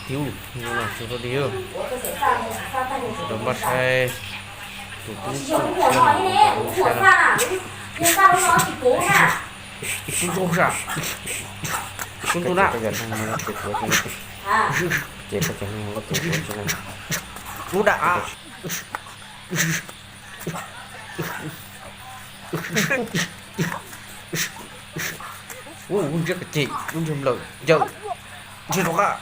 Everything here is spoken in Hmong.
Tiv, no tsis tau tiv, tsis tau npaj saib tus tub txuj siab no, tub txuj sab, tub txuj na, lub dam. Ub, lub ntsiab kawg ceg, lub ntsiab nplawm yawm, ntsiab rov qab.